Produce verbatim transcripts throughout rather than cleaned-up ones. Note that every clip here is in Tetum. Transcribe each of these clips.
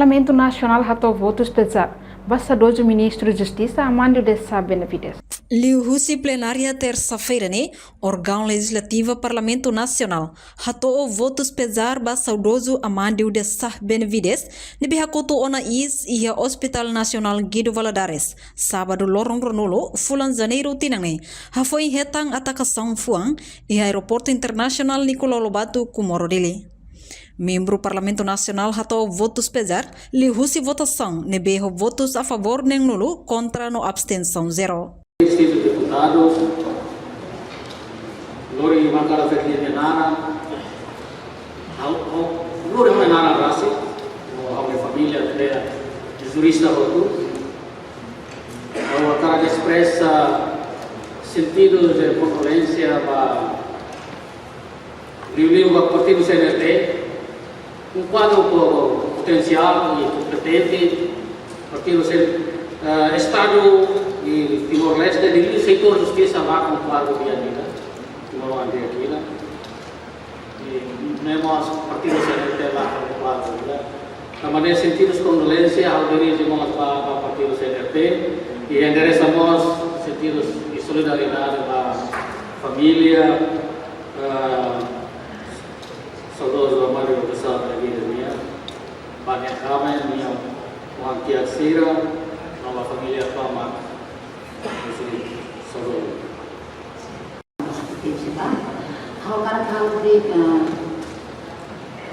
Parlamentu Nasionál hato'o votus pezar ba saudozu Ministru Justisa Amandio de Sá Benavides. Liuhusi plenária tersa-feira ne'e, órgaun lejizlativa Parlamentu Nasionál hato'o votus pezar ba saudozu Amandio de Sá Benavides, ne'ebé hakotu ona iis iha Hospital Nasionál Guido Valadares, sábadu loron ruanulu fulan Janeiru tinan ne'e, hafoin hetan atakasaun fuan iha Aeroportu Internasionál Nicolau Lobato, Comoro, Dili. Membru Parlamentu Nasionál hato'o votus pezar liuhusi votasaun ne'ebé ho votus a favór neenulu, kontra no abstensaun zero. Distintus deputadus, lori maka la fekli menara, ha'u, ha'u, lori menara rasik, ha'u-nia família, te jurista hotu, ha'u hakarak espresa sentidu de kondolénsia ba liuliu ba partidu C N R T, um quadro po-, potensiál i kompetente, partidu C N R T, eh, Estadu Timor-Leste, liuliu setór justisa la ho kuadru di'ak ida, Timor-Leste di'ak ida. I ne'e mós partidu C N R T la ho kuadru ida. Tanba ne'e sentidu kondolénsia, ha'u dirije mós ba, ba partidu C N R T, i enderesa mós sentidu solidariedade ba família, eh, saudozu Amandio de Sá Benavides nian, ba nia kaben, nia oan-kiak sira, no ba família tomak, husi saudozu. Ha'u hakarak halo de'it, eh,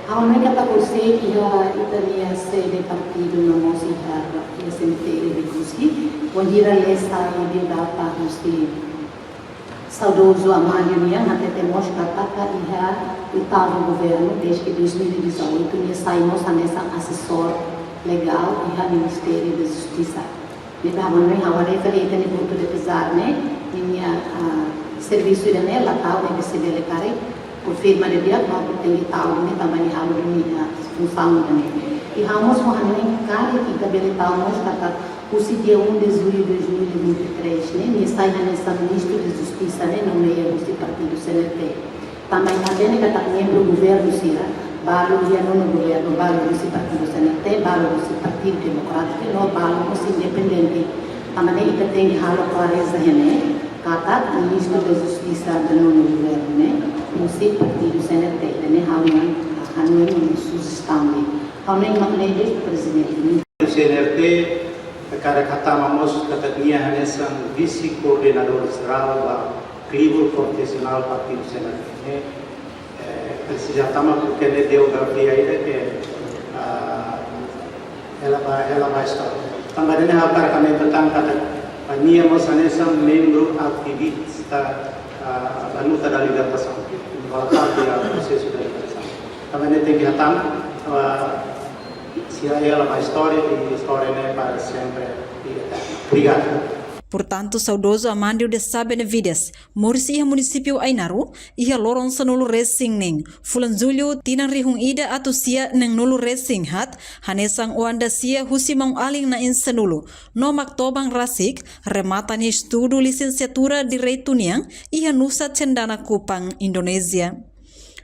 ha'u hanoin katak horiseik iha ita-nia sede partidu no mós iha, iha semitériu Becusse, wainhira lee sai biodata husi saudozu Amandio nian, hatete mós katak iha oitavu governu, desde dois mil e dezoito, nia sai mós hanesan asesór legál iha Ministériu da Justisa. Ne'ebé ha'u hanoin, ha'u haree katak ita-nia votu de pezar ne'e, ninia, ah, servisu ida-ne'e la tau, ne'ebé se bele karik konfirma didi'ak, no tenke tau duni tanba nia halo duni, ah, funsaun ida-ne'e. I ha'u mós hanoin karik ita bele tau mós katak husi dia um de julho de dois mil e vinte e três ne'e, nia sai hanesan Ministru de Justisa ne'e, nomeia husi partidu C N R T. Tanba ita hatene katak membru governu sira, balu iha nonu governu, balu husi partidu C N R T, balu husi Partidu Demokrátiku, no balu husi independente. Tanba ne'e ita tenke halo klareza iha ne'e, katak Ministru da Justisa ba nonu governu ne'e, husi partidu C N R T, ida-ne'e ha'u-nia, ha'u-nia sujestaun ne'e. Ha'u hanoin mak ne'e de'it, Prezidente. C N R T, hakarak hatama mós katak nia hanesan vise-koordenadór jerál ba klibur profisionál partidu C N R T. Eh, presiza hatama porke ne'e geografia ida ke, ah, hela ba, hela ba istória. Tanba ne'e ha'u hakarak komenta tan katak, ah, nia mós hanesan membru ativista, ah, da luta da libertasaun. Nia parte iha prosesu da libertasaun. Tanba ne'e tenke hatama, ah, sei hela ba istória, i istória ne'e para sempre i eternu. Obrigadu. Portantu, saudozu Amandio de Sá Benavides moris iha munisípiu Ainaro, iha loron sanulu-resin-neen fulan Jullu tinan rihun ida atus sia neenulu-resin-haat, hanesan oan dasia husi maun-alin na'in-sanulu, no mak toban rasik remata nia estudu lisensiatura Direitu nian iha Nusa Cendana, Kupang, Indonézia.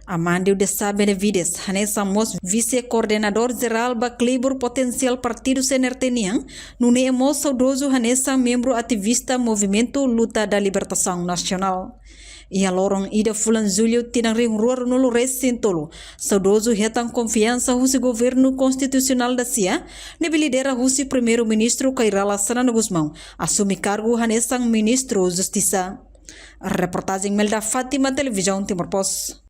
Amandio de Sá Benavides hanesan mós vise-koordenadór jerál ba klibur potensiál partidu C N R T nian, nune'e mós saudozu hanesan membru ativista Movimentu Luta da Libertasaun Nasionál. Iha loron ida fulan Jullu tinan rihun rua ruanulu-resin-tolu, saudozu hetan konfiansa husi governu konstitusionál dasia, ne'ebé lidera husi Primeiru-Ministru Kay Rala Xanana Gusmão, asume kargu hanesan Ministru Justisa. Reportajen Melda Fátima, Televizaun Timor Post.